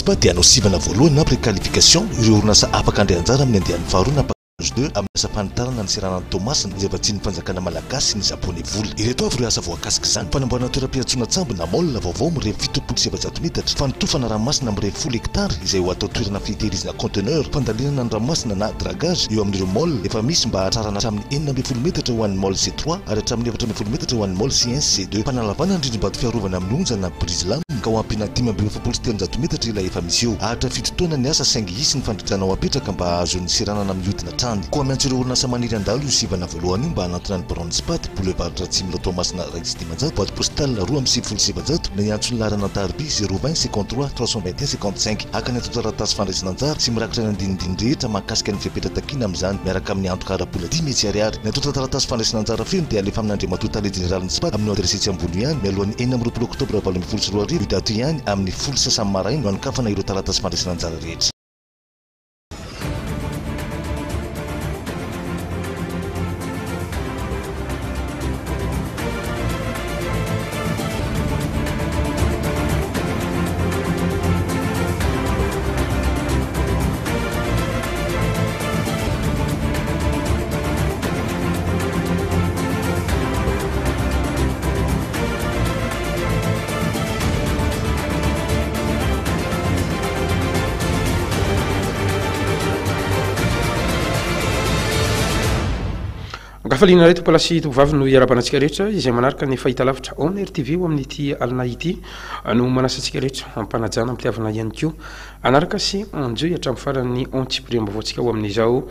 Spat dia hanao sivana voalohany na préqualification ireo orinasa afaka handray anjara amin'ny andiany faharoa na package deux amin'ny asa fanitarana ny seranan'i Toamasina izay vatsian'ny fanjakana malagasy sy ny Japoney vola. Ireto avy ireo asa voakasik'izany, fanamboarana toeram-piantsonan-tsambo na mall vaovao mirefy 470 metatra, fanotofana ranomasina mirefy folo hektara izay ho atao toerana fitehirizana conteneur, fandalinana ny ranomasina na dragage eo amin'ireo mall efa misy mba hahatrarana hatramin'ny 16 metatra ho an'ny mall C3 ary hatramin'ny 14 metatra ho an'ny mall C1 sy C2. Fanalavana ny rindrim-bato fiarovana amin'ny onja na brise lame ka ho ampiana 45 metatra ilay efa misy eo. Haharitra fito taona ny asa saingy hisy ny fandrindrana ho apetraka mba hahazoan'ny seranana mihodina hatrany. Koa miantso ireo orinasa maniry handalo io sivana voalohany io mba hanantona ny biraon'ny Spat, Boulevard Ratsimilao Toamasina 401, boite postale 492, na hiantso ny laharana an-tariby 020 53 321 55. Haka ny antontan-taratasy fandraisana anjara sy mirakitra ny andinindiny rehetra mahakasika ny fepetra takiana amin'izany miaraka amin'ny antoka ara-bola dimy hetsy ariary. Ny antontan-taratasy fandraisana anjara feno dia alefa amin'Andriamatoa Tale Jeneralin'ny Spat amin'io adiresy etsy ambony io ihany mialohan'ny 26 oktobra 2018, io daty io ihany amin'ny folo sasany maraina no hanokafana ireo taratasy fandraisana anjara rehetra. Ankafaliana iray tompolahy sy tompovavy no iarahabana antsika rehetra izay manaraka ny fahitalavitra On RTV ho amin'ity alina ity no manasa antsika rehetra ampanajana ampitiavana ihany koa hanaraka sy hanjohy hatramin'ny faran'ny antsipiriam-baovaontsika ho amin'izao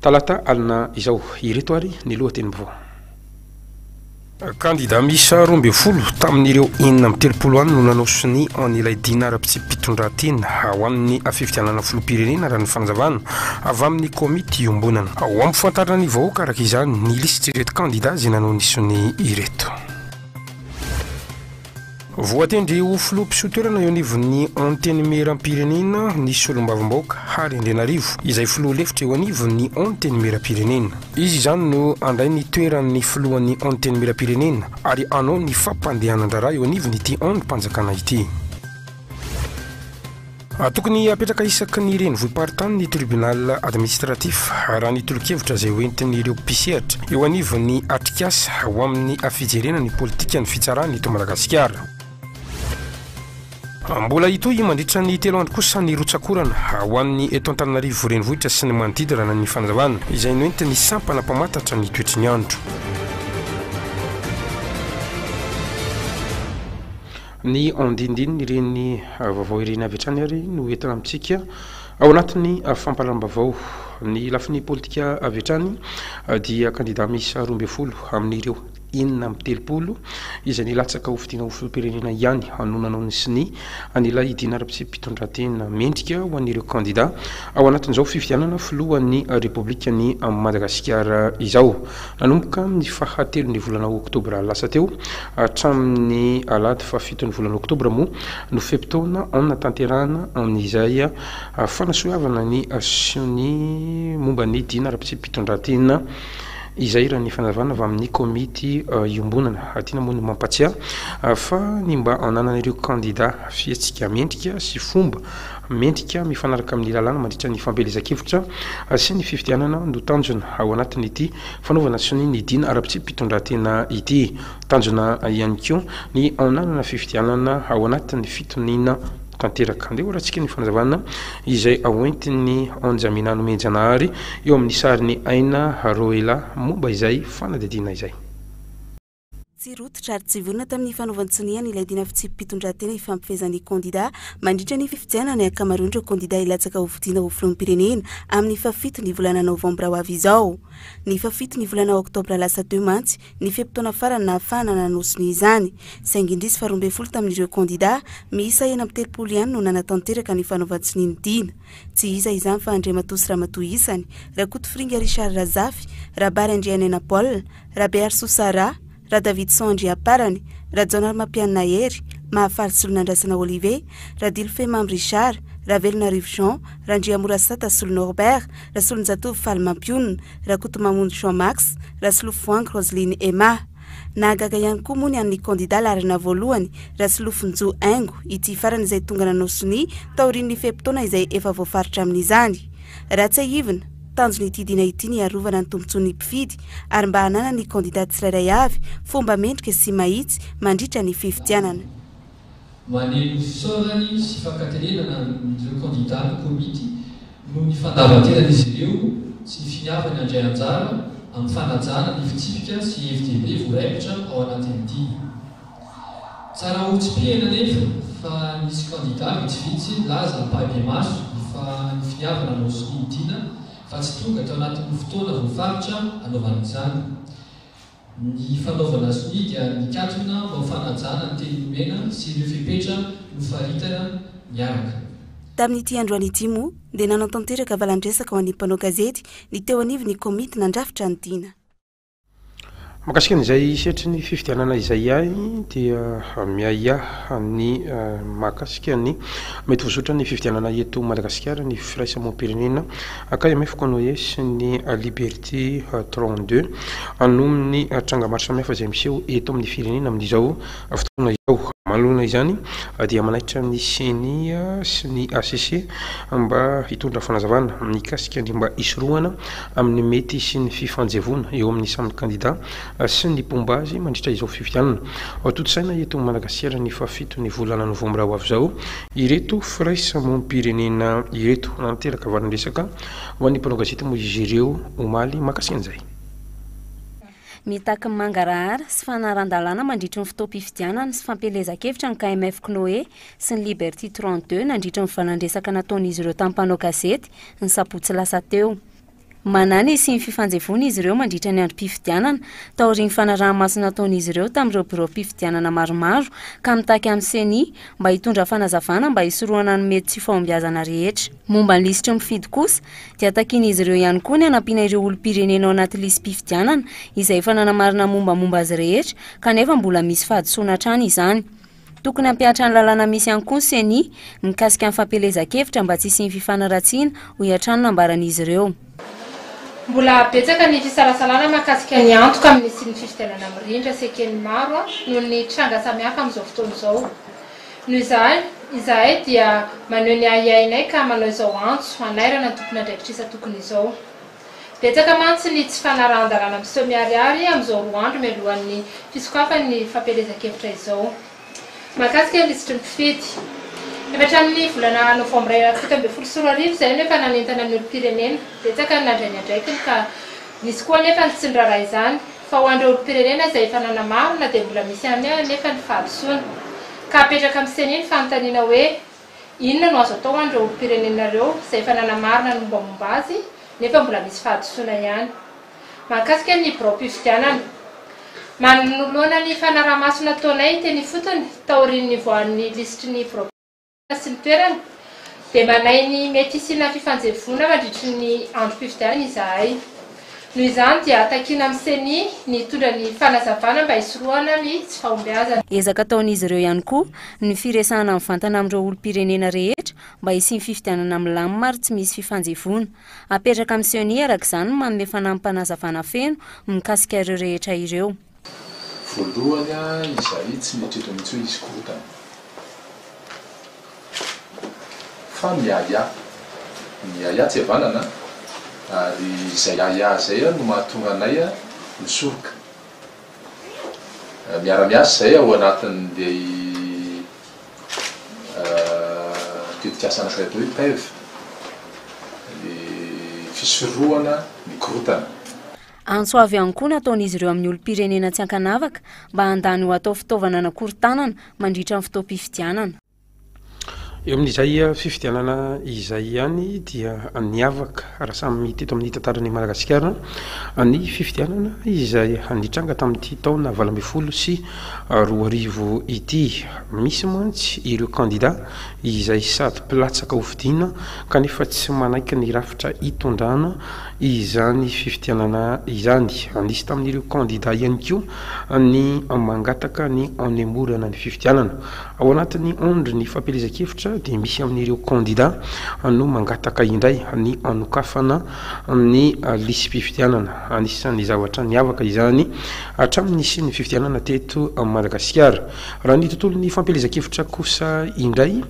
talata alina izao. Ireto ary ny lohatenim-baovao. Kandida miisa 12 tamin'ireo 36 any no nanao sonia an'ilay dina ara-pitsipi-pitondran-tena ho an'ny fifidianana filoham-pirenena raha ny fanazavana avy amin'ny komity iombonana. Ho ampifantarina ny vahoaka araka izany ny lisitr'ireto kandida izay nanao ny sonia ireto. Voatendry ho filoha mpisolo-toerana eo anivon'ny Antenimierampirenena ny solombavambahoaka Hary Andrianarivo, izay filoha lefitra eo anivon'ny Antenimierampirenena. Izy izany no handray ny toeran'ny filohan'ny Antenimierampirenena ary hanao ny fampandehanan-draharaha eo anivon'ity andrim-panjakana ity. Tokony hapetraka isaky ny renivohi-paritany ny tribunal administratif, raha ny tolo-kevitra izay hoentin'ireo mpisehatra eo anivon'ny atrikasa ho amin'ny fijerena ny politikan'ny fitsarana eto Madagasikara. Mbola hitohy mandritra ny telo andro kosa ny rotsak'orana ho an'ny eto Antananarivo renivohitra sy ny manodidina raha ny fanazavana izay noentin'ny sampana mpamantatra ny toetry ny andro. Ny andinindininy ireny vaovao ireny avy hatrany ary no entina amintsika ao anatin'ny fampahalalam-baovao. Ny lafiny politika avy hatrany dia kandida miisa 12 amin'ireo 36 izay nilatsaka ho fidiana ho filoham-pirenena ihany no nanao ny sonia an'ilay dina ara-pitsipi-pitondran-tena mendrika ho an'ireo kandida ao anatin'izao fifidianana filohan'ny Repoblikan'i Madagasikara izao. Nanomboka ny fahatelon'ny volana oktobra lasa teo hatramin'ny alahady fahafiton'ny volana oktobra moa no fe-potoana hanatanterahana an'izay fanasoavana ny sonia momba ny dina ara-pitsipi-pitondran-tena izay raha ny fanazavana avy amin'ny komity iombonana. Tiana moa ny mampatsiahy fa ny mba hananan'ireo kandida fihetsika mendrika sy fomba mendrika mifanaraka amin'ny lalàna mandritra ny fampielezan-kevitra sy ny fifidianana no tanjona ao anatin'ity fanaovana sonia ny dina ara-pitsipi-pitondran-tena ity. Tanjona ihany koa ny hananana fifidianana ao anatin'ny fitoniana tanteraka. Andeha horatsika ny fanazavana izay hoentin'i Onjamina Nomenjanahary eo amin'ny sarin'i Aina Roela momba izay fanadihadiana izay. Tsy rototra ary tsy vonona tamin'ny fanaovan-tsonia ny ilay dina fitsipi-pitondran-tena ifampifehezan'ny kandida mandritra ny fifidianana ny ankamaroan'ireo kandida hilatsaka hofidiana ho filoham-pirenena amin'ny fahafito ny volana novambra ho avy izao. Ny fahafito ny volana oktobra lasa teo mantsy ny fe-potoana farany nahafahana nanao sonia izany. Saingy indrisy fa 12 tamin'ireo kandida miisa 36 ihany no nanatanteraka ny fanaovan-tsonia ny dina. Tsy iza izany fa Andriamatoa sy Ramatoa isany, Rakotofiringa Richard Razafy, Rabary Andrianaina Paul, Rabearisoa Sarah, Radavidson Andriamparany, Rajaonarimampianina Hery, Mahafaly Solonandrasana Olivier, Radilofe Mamy Richard, Ravelonarivo Jean, Randriamorasata Solo Norbert, Rasolonjatovo Faly Mampionona, Rakotomamonjy Jean Max, Rasolofovoahangy Roseline Emma. Nahagaga ihany koa moa ny an'ny kandida laharana voalohany, Rasolofonjo Haingo, ity farany izay tonga nanao sonia taorian'ny fe-potoana izay efa voafaritra amin'izany. Raha tsiahivina, tanjon'ity dina ity ny hiarovana ny tombontsoan'ny mpifidy ary mba hananan'ny kandida tsirairay avy fomba mendrika sy mahitsy mandritra ny fifidianana. Maneho ny fisaorany sy fankatelenana an'ireo kandidà ny komity noho ny fandavan-tenan'izy ireo sy ny finiavany handray anjara amin'ny fanajana ny fitsipika sy hevi-dehibe voaraikitra ao anatin'ny dina. Tsara hotsipihina anefa fa nisy kandidà vitsivitsy nilaza ampahibemaso ny ny finiavana hanao sonia ny dina fa tsy tonga tao anatin'ny fotoana voafaritra hanaovana izany. Ny fanaovana sonia dia nikatona mba ho fanajana ny teny nomena sy ireo fepetra nofaritana niaraka. Tamin'ity androany ity moa dia nanatanteraka valan-dresaka ho an'ny mpanao gazety ny teo anivon'ny komity nandrafitra ny dina. Mahakasika an'izay sehatry ny fifidianana izay ihany dia miahiahy ny mahakasika ny mety ho zotran'ny fifidianana eto Madagasikara ny firaisamoam-pirenena KMF Konoe sy ny Liberty 32 noho ny tranga maro samihafa izay miseho eto amin'ny firenena amin'izao fotoana izao. Manoloana izany dia manaitra ny Ceni sy ny HCC mba hitondra fanazavana mikasika ny mba hisorohana amin'ny mety hisian'ny fifanjevoana eo amin'ny samy kandida sy ny mpomba azy mandritra izao fifidianana hotontosaina eto Madagasikara ny fahafito ny volana novambra ho avy izao ireto firaisamonim-pirenena ireto. Nanteraka valan-dresaka ho an'ny mpanao gazety moa izy ireo omaly mahakasika an'izay. Mitaky ny mangarahara sy fanaran-dalàna mandritry ny fotoam-pifidianana sy fampielezan-kevitra ny KMF Cnoe sy ny Liberty 32 nandritry ny valan-dresaka nataon'izy ireo tamin'ny mpanao gazety ny sabotsy lasa teo. Manahy ny hisian'ny fifanjevoana izy ireo mandritra ny androm-pifidianana, taorian'ny fanaraha-maso nataon'izy ireo tamin'ireo biraom-pifidianana maromaro, ka mitaky amin'ny Ceni mba hitondra fanazavana mba hisorohana ny mety tsy fahombiazana rehetra. Momba ny lisitry ny mpifidy kosa, dia takian'izy ireo ihany koa ny hanampiana ireo olom-pirenena ao anaty lisi-pifidianana izay efa nanamarina mombamomba azy rehetra kanefa mbola misy fahadisoana hatrany izany. Tokony hampihatra ny lalàna misy ihany koa ny Ceni mikasika ny fampielezan-kevitra mba tsy hisian'ny fifanaratsiana, hoy hatrany nambaran'izy ireo. Mbola betsaka ny fisalasalana mahakasika ny antoka amin'ny hisian'ny fifidianana mirindra sy eken'ny maro noho ny tranga samihafa amin'izao fotoana izao. Noho izany, izahay dia maneho ny ahiahinay ka manao izao antso hanairana ny tompon'andraikitra isan-tokony izao. Betsaka mantsy ny tsy fanarahan-dalàna miseho miharihary amin'izao roa andro mialohan'ny fisokafan'ny fampielezan-kevitra izao. Mahakasika ny lisitry ny mpifidy. Efa hatramin'ny volana novambra 2017 izay no efa nanentana ny olom-pirenena. Betsaka ny nandray ny andraikiny ka nisy koa anefa ny tsy niraharaha izany. Fa ho an'ireo olom-pirenena izay efa nanamarina dia mbola misy ihany anefa ny fahadisoana. Ka apetraka amin'ny Ceni ny fanontaniana hoe, Inona no azo atao ho an'ireo olom-pirenena ireo izay efa nanamarina ny mombamomba azy nefa mbola misy fahadisoana ihany? Mahakasika ny biraom-pifidianana. Manoloana ny fanaraha-maso nataonay teny ifotony taorian'ny nivoahan'ny lisitry ny biraom-pifidianana sy ny toerana dia manahy ny mety hisiana fifanjevoana mandritry ny androm-pifidianana izahay. Noho izany dia takiana amin'ny Ceni ny hitondra ny fanazavana mba hisorohana ny tsy fahombiazana. Ezaka ataon'izy ireo ihany koa ny firesahana mivantana amin'ireo olom-pirenena rehetra mba hisian'ny fifidianana milamina ary tsy misy fifanjevoana. Apetraka amin'ny Ceni araka izany ny manome fanampim-panazavana feno mikasika ireo rehetra ireo. Voalohany izahay tsy mieritreritra mihitsy hoe hisy korontana. Fa miahiahy. Miahiahy tsy havanana ary izay ahiahy izay no mahatonga anay misoroka. Miara-miasa izay ao anatin'ilay tetikasa anankiray atao hoe PEV, ny fisorohana ny korontana. Antso avo ihany koa nataon'izy ireo amin'ny olom-pirenena tsy ankanavaka mba handany ho atao fitaovana hanakorontanana mandritra ny fotoam-pifidianana. Eo amin'izay fifidianana izay ihany dia niavaka raha samy teto amin'ny tantaran'i Madagasikara ny fifidianana izay nitranga tamin'ity taona 2018 ity. Misy mantsy ireo kandida izay sady mpilatsaka hofidiana kanefa tsy manaiky ny rafitra hitondrana izany fifidianana izany. Nisy tamin'ireo kandida ihany koa ny mangataka ny hanemorana ny fifidianana. Ao anatin'ny ondry ny fampielezan-kevitra dia misy amin'ireo kandida no mangataka indray ny hanokafana ny lisi-pifidianana. Anisan'ny zavatra niavaka izany hatramin'ny nisian'ny fifidianana teto Madagasikara. Raha ny tontolon'ny fampielezan-kevitra kosa indray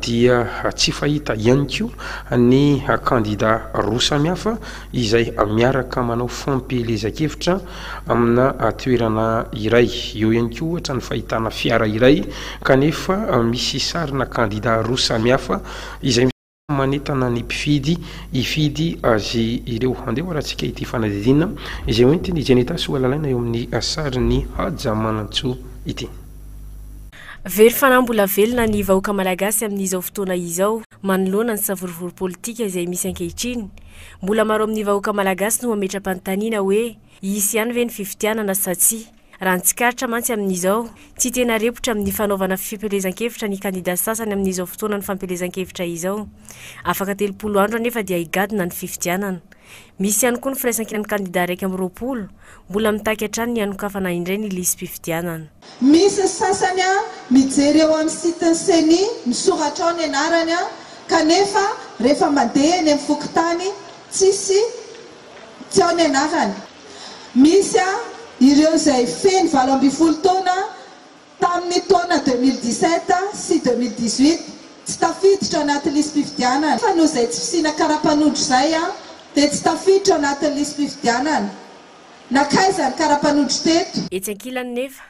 dia tsy fahita ihany koa ny kandida roa samihafa izay miaraka manao fampielezan-kevitra amina toerana iray. Eo ihany koa ohatra ny fahitana fiara iray kanefa misy sarina kandida roa samihafa izay manentana ny mpifidy hifidy azy ireo. Andeha ho arahantsika ity fanadihadiana izay hoentin'i Jenita Soalalaina eo amin'ny sarin'i Haja Manantsoa ity. Very fanahy mbola velona ny vahoaka malagasy amin'izao fotoana izao manoloana ny savorovoro politika izay misy ankehitriny. Mbola maro amin'ny vahoaka malagasy no mametra-panontaniana hoe hisy ihany ve ny fifidianana sa tsia? Raha ny tsikaritra mantsy amin'izao, tsy tena repotra amin'ny fanaovana fifielezan-kevitra ny kandida sasany amin'izao fotoanan'ny fampielezan-kevitra izao. Afaka 30 andro anefa dia higadona ny fifidianana. Misy ihany koa ny firaisankinan'ny kandida 21, mbola mitaky hatrany ny hanokafana indray ny lisi-pifidianana. Misy ny sasany mijery eo amin'ny site-n'ny Ceni, misoratra ao ny anarany, kanefa rehefa mandeha eny amin'ny fokontany, tsisy, tsy ao ny anarany. Misy ireo izay feno 18 taona tamin'ny taona 2017 sy 2018, tsy tafiditra ao anaty lisi-pifidianana. Fa noho izay tsy fisiana kara-panondro izay dia tsy tafiditra ao anatin'ny lisi-pifidianana. Nankaiza ny kara-panondro teto? Etsy ankilany nefa,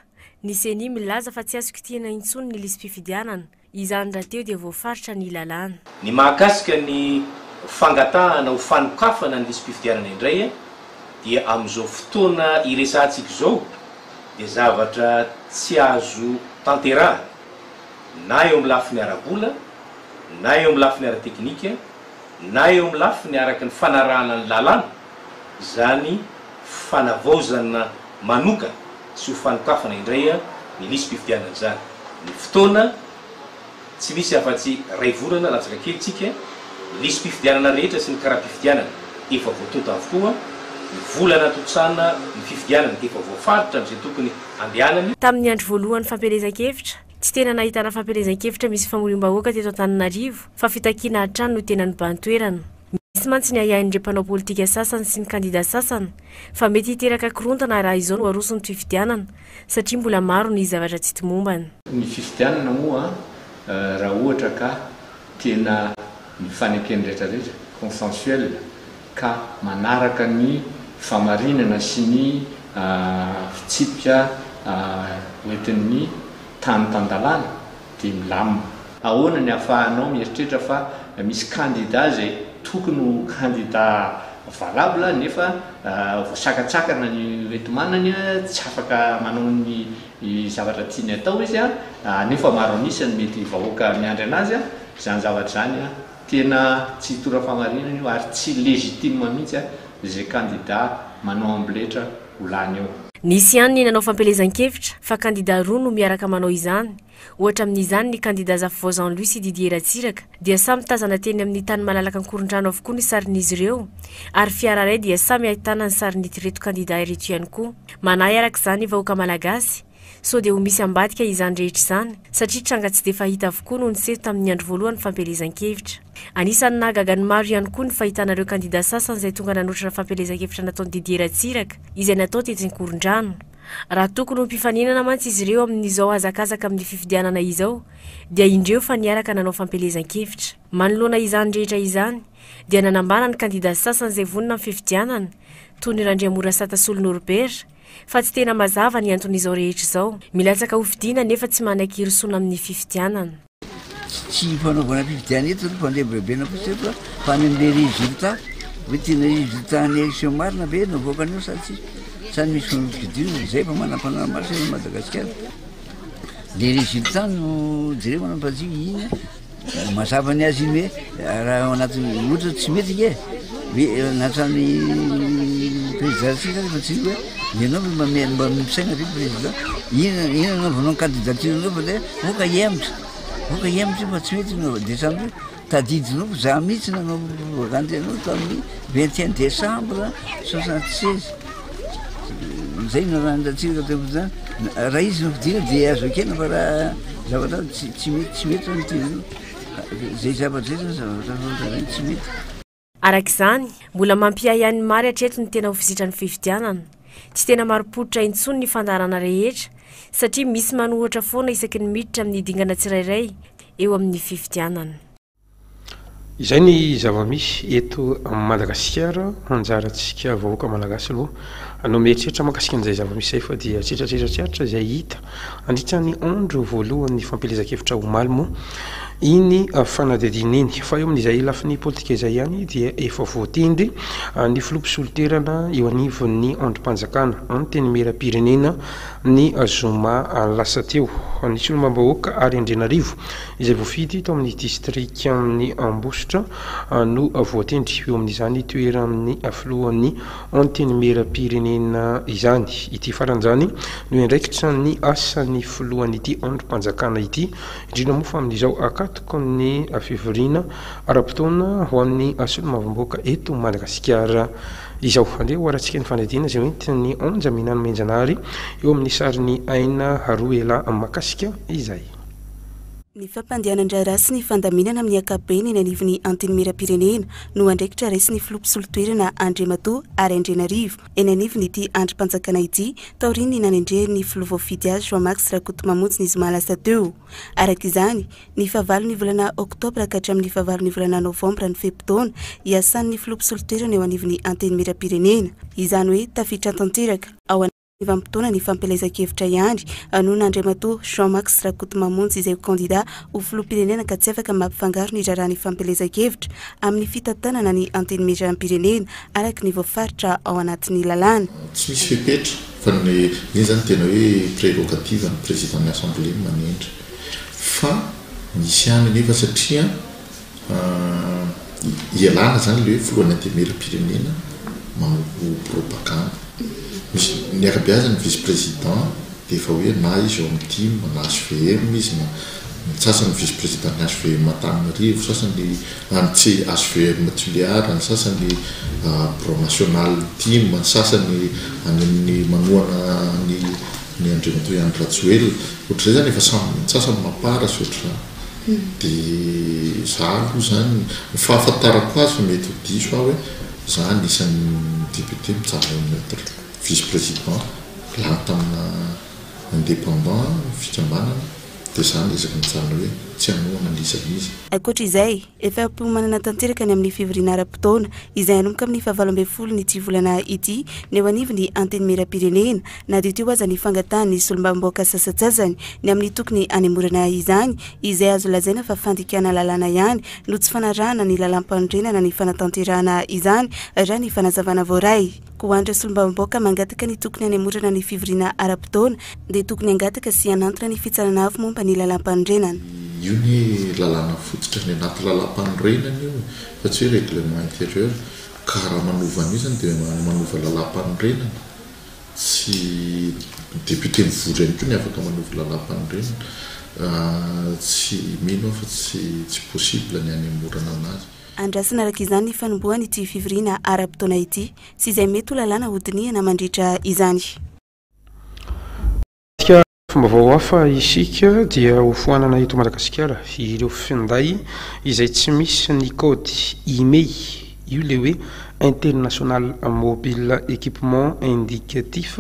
ny Ceni milaza fa tsy azo kitihina intsony ny lisi-pifidianana. Izany rahateo dia voafaritra ny lalàna. Ny mahakasika ny fangatahana ho fanokafana ny lisi-pifidianana indray dia amin'izao fotoana iresahantsika izao dia zavatra tsy azo tanterahana na eo amin'ny lafiny ara-bola na eo amin'ny lafiny ara-teknika na eo amin'ny lafiny araka ny fanarahana ny lalàna izany fanavaozana manokana sy ho fanokafana indray ny lisi-pifidianana izany. Ny fotoana, tsy misy afa-tsy iray volana latsaka kely tsika, ny lisi-pifidianana rehetra sy ny kara-pifidianana efa voatonta avokoa, ny vola natontosana ny fifidianana efa voafaritra amin'izay tokony handehanany. Tamin'ny andro voalohan'ny fampielezan-kevitra, tsy tena nahitana fampielezan-kevitra misy famoriam-bahoaka teto Antananarivo fa fitakiana hatrany no tena nibahan-toerana. Misy mantsy ny ahiahin'ireo mpanao politika sasany sy ny kandida sasany fa mety hiteraka korontana raha izao no aroso ny fifidianana satria mbola maro ny zavatra tsy tomombana. Ny fifidianana moa raha ohatra ka tena nifaneken'ny rehetra rehetra, consensuel, ka manaraka ny famarinana sy ny fitsipika hoentin'ny tany tan-dalàna dia milamina. Ahoana ny ahafahanao mieritreritra fa misy kandida izay tokony ho kandida valable nefa voasakatsakana ny hoenti-manany, tsy afaka manao ny zavatra tiany atao izy nefa maro an'isa ny mety vahoaka miandry anazy, izany zavatra izany tena tsy hitondra fahamarinana io ary tsy légitime mihitsy izay kandida manao amboletra ho lany eo. Nisy ihany ny nanao fampielezan-kevitra fa kandida roa no miaraka manao izany, Ohatra amin'izany ny kandida Zafivao Jean Louis sy Didier Ratsiraka dia samy tazana teny amin'ny tany malalaka Ankorondrano avokoa ny sarin'izy ireo ary fiara iray dia samy ahitana ny sarin'ireto kandida ireto ihany koa. Manahy araka izany ny vahoaka malagasy sao dia ho misy ambadika izany rehetra izany satria tranga tsy dia fahita avokoa no niseho tamin'ny andro voalohany fampielezan-kevitra. Anisan'ny nahagaga ny maro ihany koa ny fahitana ireo kandida sasany izay tonga nanotrona fampielezan-kevitra nataon'i Didier Ratsiraka izay natao tetsy Ankorondrano. Raha tokony ho mpifaninana mantsy izy ireo amin'izao hazakazaka amin'ny fifidianana izao dia indreo fa niaraka nanao fampielezan-kevitra. Manoloana izany rehetra izany dia nanambara ny kandida sasany izay vonona amin'ny fifidianana, toy ny Randriamorasata Solo Norbert, fa tsy tena mazava ny anton'izao rehetra izao. Milatsaka hofidiana nefa tsy manaiky hirosoana amin'ny fifidianana. Tsy fanaovana fifidianana eto aloha fandrebirebena fotsiny eto fa any amin'ilay résultat hoe tena résultat ny élection marina ve no avoakany eo sa tsia sa misy fanodinkodinana izay fa manam-panaraha-maso eran'i Madagasikara le résultat no jerevana fa tsy iny mazava ny azy iny hoe raha ao anatin'ny ohatra tsy mety nge hoe nahatrany président tsika zany fa tsy hoe ianao ve mba mba misaina ve président inona inona anaovanao ny candidature anao fa le Oka hihemotra, oka hihemotra io fa tsy mety ny décembre io. Tadidinao fa za mihitsy nanao propagande anao tamin'ny 21 décembre 76. Zay no raha niratsiraka teo fotsiny. Raha izy no fidiana dia azo ekena fa raha zavatra tsy tsy mety tsy mety zany ity. Izay zavatra izay zany zavatra fantatrany tsy mety. Araka izany, mbola mampiahiahy ny maro hatreto ny tena ho fizotran'ny fifidianana. Tsy tena marim-pototra intsony ny fandaharana rehetra satria misy manohitra foana isaky ny miditra amin'ny dingana tsirairay eo amin'ny fifidianana. Izay ny zava-misy eto Madagasikara, anjarantsika vahoaka malagasy aloha no mieritreritra mahakasika an'izay zava-misy izay fa dia tsetratsetra tsy aritra izay hita nandritra ny andro voalohan'ny fampielezan-kevitra omaly moa iny fanadihadiana iny. Fa eo amin'izay lafiny politika izay ihany dia efa voatendry ny filoha mpisolo toerana eo anivon'ny andrim-panjakana, Antenimierampirenena, ny zoma lasa teo. Ny solombavambahoaka Ary Andrianarivo izay voafidy tao amin'ny distrikan'i Ambositra no voatendry eo amin'izany toeran'ny filohan'ny Antenimierampirenena izany. Ity farany izany no hiandraikitra ny asan'ny filohan'ity andrim-panjakana ity, indrindra moa fa amin'izao akatoky ny fivoriana ara-potoana ho an'ny solombavambahoaka eto Madagasikara izao. Andeha hoharantsika ny fanadihadiana izay hoentin'ny Onja Minanomenjanahary eo amin'ny sarin'i Aina Roela mahakasika izay. Ny fampandehanan-draharaha sy ny fandaminana amin'ny ankapobeny eny anivon'ny Antenimierampirenena no andraikitra raisin'ny filoha mpisolo toerana Andriamatoa Ary Andrianarivo eny anivon'ity andrim-panjakana ity taorian'ny nanendren'ny filoha voafidy azy Jean Max Rakotomamonjy ny zoma lasa teo. Araka izany, ny fahavalon'ny volana oktobra ka hatramin'ny fahavalon'ny volana novambra ny fe-potoana iasan'ny filoha mpisolo toerana eo anivon'ny Antenimierampirenena. Izany hoe tafiditra tanteraka ao vanim-potoana ny fampielezan-kevitra ihany no n'Andriamatoa Jean Max Rakotomamonjy izay ho kandida ho filoham-pirenena ka tsy afaka mampifangaro ny raharahan'ny fampielezan-kevitra amin'ny fitantanana ny Antenimierampirenena araka ny voafaritra ao anatin'ny lalàna. Tsy misy fepetra fa ny iny zany tena hoe prérogative ny président ny assemblée no manendry fa misy ihany anefa satria Ialana izany ilay hoe filohan'ny antenimieram-pirenena manao propagande. Misy ny ankabeazany vice président dia efa hoe na izy ao amin'ny tim na hvm izy na ny sasany vice président ny hvm Antananarivo, sasany any tsy hvm Tuléar, ny sasany birao national tim, ny sasany any amin'ny manohana ny ny Andriamatoa Andry Rajoelina. Ohatr'izay izany efa samy ny sasany mapar sy ohatr'izany. Dia za aloha izany, ny fahafantarako azy fa mety ho diso aho hoe za anisan'ny député mijanona ho neutre, vice président lany tamina indépendant fikambanana dia za niezaka nijanona hoe tsy hanohana an'iza n'iza. Ankoatra izay, efa am-piomanana tanteraka ny amin'ny fivoriana ara-potoana izay hanomboka amin'ny fahavalo ambin'ny ity volana ity ny eo anivon'ny Antenimierampirenena na dia teo aza ny fangatahan'ny solombavambahoaka sasantsasany ny amin'ny tokony hanemorana izany, izay azo lazaina fa fandikana lalàna ihany no tsy fanarahana ny lalàmpanorenana ny fanatanterahana izany, raha ny fanazavana voaray. Koa ho an'ireo solombavambahoaka mangataka ny tokony hanemorana ny fivoriana ara-potoana dia tokony hangataka sy hanantona ny Fitsarana Avo momba ny lalàmpanorenana. Io anie lalàna fototra ny anaty lalàmpanorenana io e, fa tsy hoe règlement intérieur, ka raha manova an'io zany dia manova lalàmpanorenana. Tsy ny député mivory ihany koa ny afaka manova lalàmpanorenana. Tsy mino aho fa tsy tsy possible ny hanemorana anazy. Andrasana araka izany ny fanombohan'ity fivoriana ara-potoana ity sy izay mety ho lalàna hodinihana mandritra izany. Fomba vao hafa isika dia ho foanana eto Madagasikara ireo finday izay tsy misy ny kaody IMEI, io ilay hoe International Mobile Equipment Indicatif,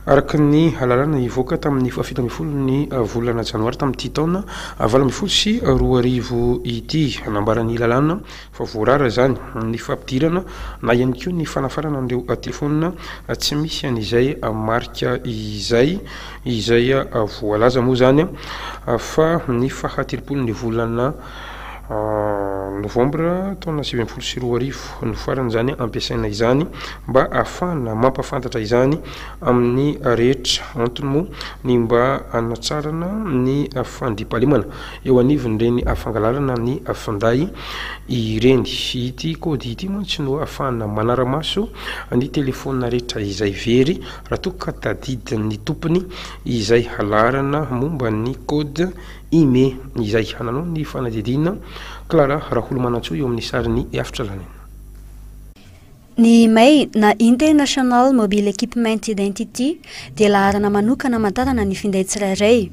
araka ny lalàna nivoaka tamin'ny fahafito ambin'ny folo ny volana janoary tamin'ity taona 2018 ity. Nambaran'ny lalàna fa voarara izany ny fampidirana na ihany koa ny fanafarana an'ireo telefaonina tsy misy an'izay marika izay, izay voalaza moa izany fa ny faha 30 ny volana novambra taona 2019 no farany izany ampiasaina izany mba ahafahana mampahafantatra izany amin'ny rehetra. Antony moa ny mba hanatsarana ny fandriampahalemana eo anivon'ireny fangalarana ny finday ireny. Ity kaody ity mantsy no ahafahana manara-maso ny telefaonina rehetra izay very raha toa ka tadidin'ny tompony izay laharana momba ny code IMEI izay. Nanao ny fanadihadiana Clara Raholomanantsoa eo amin'ny sarin'i Avotra Lanina. Ny IMEI na International Mobile Equipment Identity dia laharana manokana amantarana ny finday tsirairay.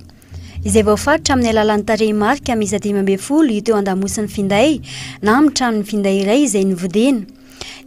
izay voafaritra amin'ny alalan'ny tarehimarika miisa 15 hita eo an-damosin'ny finday na amin'ny tranon'ny finday iray izay novidiana.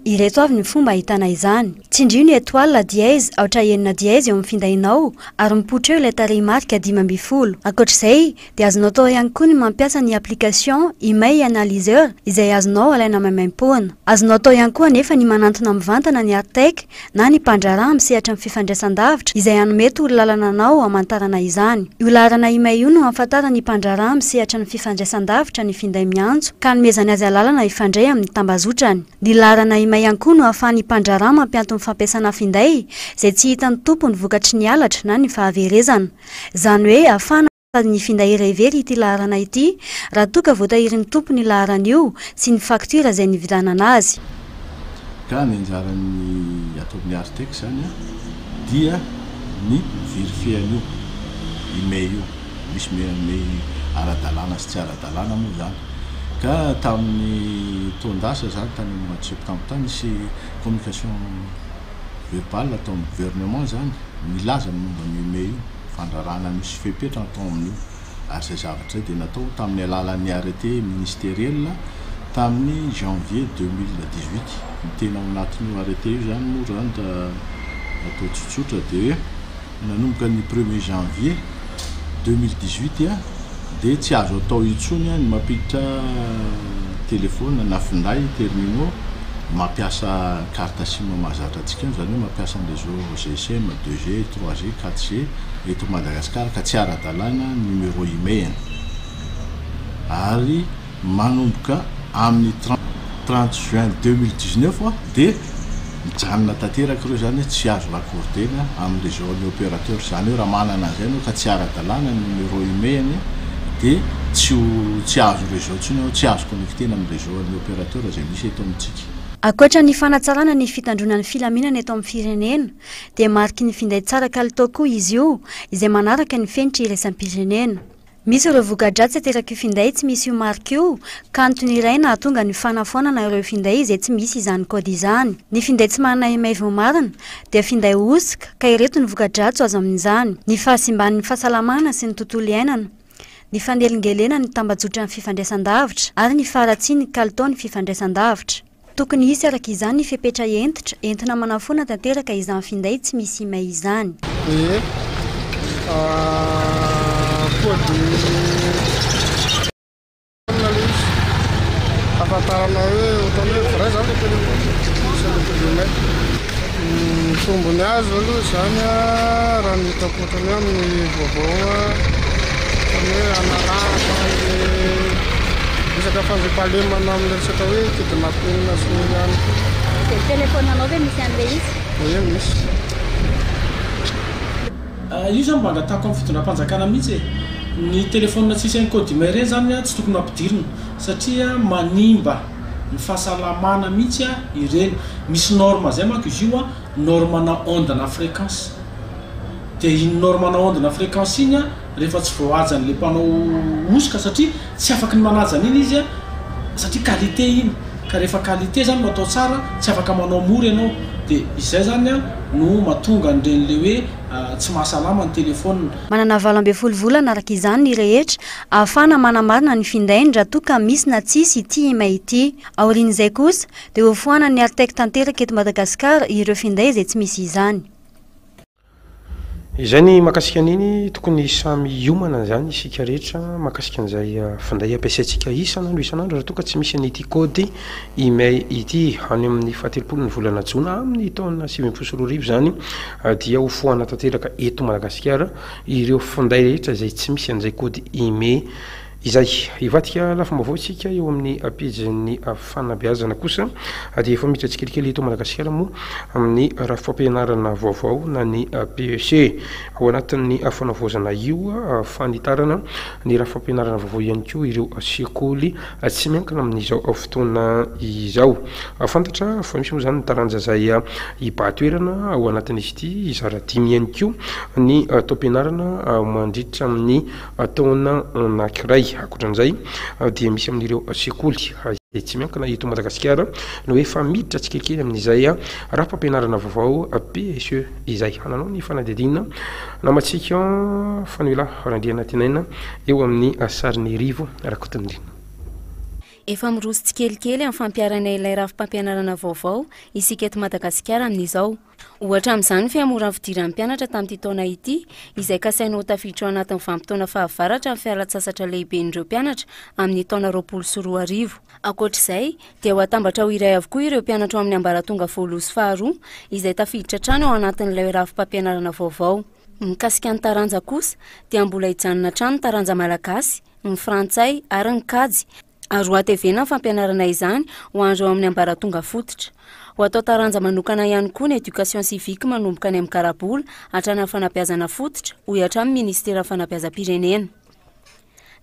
Ireto avy ny fomba ahitana izany. Tsindrio ny étoile dièse aotra enina dièse eo amin'ny findainao ary mipoitra eo ilay tarehimarika 15. Ankoatra izay dia azonao atao ihany koa ny mampiasa ny application Email Analyzer izay azonao alaina maimaimpoana. Azonao atao ihany koa anefa ny manantona mivantana ny Artec na ny mpandraharaha amin'ny sehatry ny fifandraisan-davitra izay hanome torolalana anao hamantarana izany. Io laharana email io no hahafantaran'ny mpandraharaha amin'ny sehatry ny fifandraisan-davitra ny finday miantso ka hanomezany azy alalana hifandray amin'ny tambazotrany. Ny laharana email ihany koa no ahafahan'ny mpandraharaha mampianto ny fampiasana finday izay tsy hitan'ny tompony vokatry ny halatra na ny fahaverezana. Izany hoe ahafahana ny finday iray very ity laharana ity raha toa ka voatahirin'ny tompony io laharana io sy ny facture izay nividanana azy. Ka ny anjaran'ny ato amin'ny Artec izany dia ny mi-verifier an'io email io. Misy mail ara-dalàna sy tsy ara-dalàna moa izany. Ka tamin'ny taon-dasa izany, tany amin'ny mois de septembre tany, nisy communication verbale ataon'ny gouvernement izany nilaza ny momba an'io email io. Fandrarana misy fepetra atao amin'io ary izay zavatra izay dia natao tamin'ny alalan'ny arrêté ministériel tamin'ny janvier 2018. Ny tena ao anatin'io arrêté io izany moa raha atao tsotsotra dia hoe nanomboka ny premier janvier 2018 dia tsy azo atao intsony ny mampiditra téléphone na finday terminaux mampiasa carte sim mahazatra antsika io, izany hoe mampiasa ny réseau GSM, 2G, 3G, 4G eto Madagasikara ka tsy ara-dalàna ny numéro email-ny ary manomboka amin'ny 30 juin 2019 dia mijanona tanteraka ireo izany hoe tsy azo raccordena amin'ny réseau an'ny opérateur, izany hoe raha manana an'izay ianao ka tsy ara-dalàna ny numéro email-ny dia tsy ho tsy hahazo réseau intsony ianao, tsy azo connectena amin'ny réseau an'ny opérateur izay misy eto amintsika. Ankoatra ny fanatsarana ny fitandroana ny filaminana eto amin'ny firenena dia mariky ny finday tsara kalitao koa izy io izay manaraka ny fenitra iraisam-pirenena. Misy ireo voka-dratsy aterak'io finday tsy misy io marika io ka antony iray nahatonga ny fanafoanana ireo finday izay tsy misy izany kaody izany. Ny finday tsy manana email voamarina dia finday hosoka ka ireto ny voka-dratsy azo amin'izany, ny fahasimban'ny fahasalamana sy ny tontolo iainana, ny fanelingelenan'ny tambajotran'ny fifandraisan-davitra ary ny faharatsian'ny kalitaon'ny fifandraisan-davitra. Tokony hisy araka izany ny fepetra hentitra entina manafoana tanteraka izany finday tsy misy email izany. Ie. Code ilay izy. Ahafantarana hoe ohatran'ny hoe vrai zany ilay téléphone misy an'ilay code email. Ny tombony azo aloha izany raha ny hitako ohatran'ny hoe amin'ny vaovao ohatran'ny hoe hanarahana ny resaka fandriampahalemana amin'ny resaka hoe kidnapping sy ny ihany koa. Dia ny téléphone-nao ve misy an'ilay izy? Ie misy. Io zany mba angatahako amin'ny fitondram-panjakana mihitsy e! Ny téléphone tsisy an'i code email ireny zany tsy tokony ampidirina satria manimba ny fahasalamana mihitsy ireny. Misy norme zay manko izy io an, norme na onde na fréquence. Dia iny norme na onde na fréquence iny an, rehefa tsy voahajan'ilay mpanao hosoka satria tsy afaky ny manaja an'iny izy an, satria qualité iny, ka rehefa qualité zany no atao tsara, tsy afaka manao mora ianao, dia izay zany an no mahatonga an'ireny le hoe tsy mahasalama ny téléphone. Manana 18 volana araka izany ny rehetra ahafahana manamarina ny findainy raha toa ka misy na tsisy ity email ity. Aorian'izay kosa dia hofoanan'ny Artec tanteraka eto Madagasikara ireo finday izay tsy misy izany. Izay ny mahakasika an'iny, tokony samy hiomana izany isika rehetra mahakasika an'izay finday ampiasaintsika isan'andro isan'andro raha toa ka tsy misy an'ity code email ity. Any amin'ny fahatelopolo ny volana jona amin'ny taona 2019 izany dia ho foana tanteraka eto Madagasikara ireo finday rehetra izay tsy misy an'izay code email Izay. Hivadika lafim-baovao isika eo amin'ny pejin'ny fanabeazana kosa dia efa miditra tsikelikely eto Madagasikara moa amin'ny rafi-pampianarana vaovao na ny PEC. Ao anatin'ny fanavaozana io fanitarana ny rafi-pampianarana vaovao ihany koa ireo sekoly tsy miankina amin'izao fotoana izao. Fantatra fa misy moa izany ny taranja izay hibahan-toerana ao anatin'izy ity, hizara dimy ihany koa ny taom-pianarana mandritra ny taona anankiray. Ankoatran'izay dia misy amin'ireo sekoly. Tsy miankina eto Madagasikara no efa miditra tsikelikely amin'izay rafi-pampianarana vaovao PSE izay. Hananao ny fanadihadiana namantsika Fanoela Randrianantenaina eo amin'ny sarin'i Rivo Rakotonirina. Efa miroso tsikelikely amin'ny fampiharana ilay rafi-pampianarana vaovao isika eto Madagasikara amin'izao. Ohatra amin'izany ny fihamoran'ny fidiran'ny mpianatra tamin'ity taona ity, izay kasaina ho tafiditra ao anatin'ny vanim-potoana fahavaratra ny fialan-tsasatra lehiben'ireo mpianatra amin'ny taona 2020. Ankoatra izay, dia ho atambatra ho iray avokoa ireo mpianatra ao amin'ny ambaratonga voaloha sy faharoa, izay tafiditra hatrany ao anatin'ilay rafi-pampianarana vaovao. Mikasika ny taranja kosa, dia mbola hijanona hatrany ny taranja malagasy, ny frantsay ary ny kajy, ary ho hatevena ny fampianarana izany ho an'ireo amin'ny ambaratonga fototra. Ho atao taranja manokana ihany koa ny éducation civique manomboka any amin'ny garabola hatrany amin'ny fanabeazana fototra, hoy hatrany ny ministeran'ny fanabeazam-pirenena.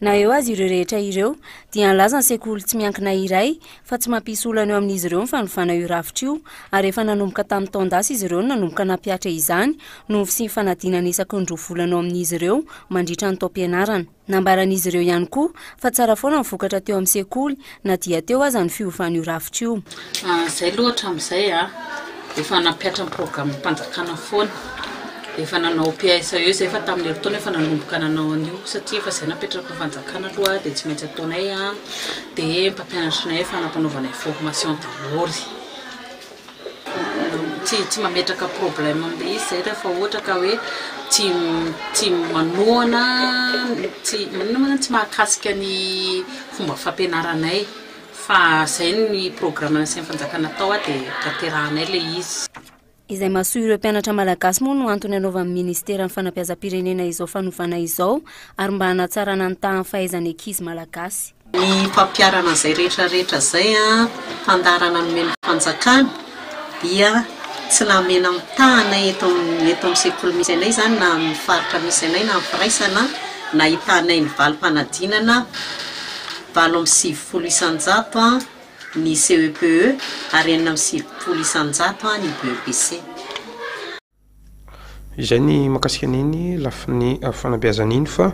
Na eo aza ireo rehetra ireo, dia nilaza ny sekoly tsy miankina iray fa tsy mampisy olana eo amin'izy ireo ny fanovana io rafitra io ary efa nanomboka tamin'ny taon-dasa izy ireo no nanomboka nampihatra izany noho ny fisian'ny fanadinana isaky ny roa volana eo amin'izy ireo mandritra ny taom-pianarana. Nambaran'izy ireo ihany koa fa tsara foana ny vokatra teo amin'ny sekoly na dia teo aza ny fiovan'io rafitra io. Izay aloha hatramin'izay a, efa nampihatra ny programam-panjakana foana, efa nanao PSAE izay fa tamin'ny herintaona efa nanomboka nanao an'io satria efa izay napetraky ny fanjakana aloha dia tsy maintsy ataonay a, dia ny mpampianatranay efa nampanaovanay formation daholo. Tsy tsy mametraka problème amin'ilay izy zay rehefa ohatra ka hoe tsy tsy manohana tsy inona moa zany tsy mahakasika ny fomba fampianaranay fa zay ny programme nasian'ny fanjakana tao dia tanterahanay ilay izy. Izay mahasoa ireo mpianatra malagasy moa no antony anaovan'ny ministeran'ny fanabeazam-pirenena izao fanovana izao ary mba hanatsarana ny tahan'ny fahaizan'ny ankizy malagasy. Ny fampiharana izay rehetra rehetra izay, fandaharana nomen'ny fanjakana dia tsy namena mitaha anay eto amin'ny eto amin'ny sekoly misy anay izany na amin'ny faritra misy anay na amin'ny firaisana nahitànay ny valim-panadinana 98% ny CEPE ary 96% ny BEPC. Izay ny mahakasika an'iny lafiny fanabeazana iny fa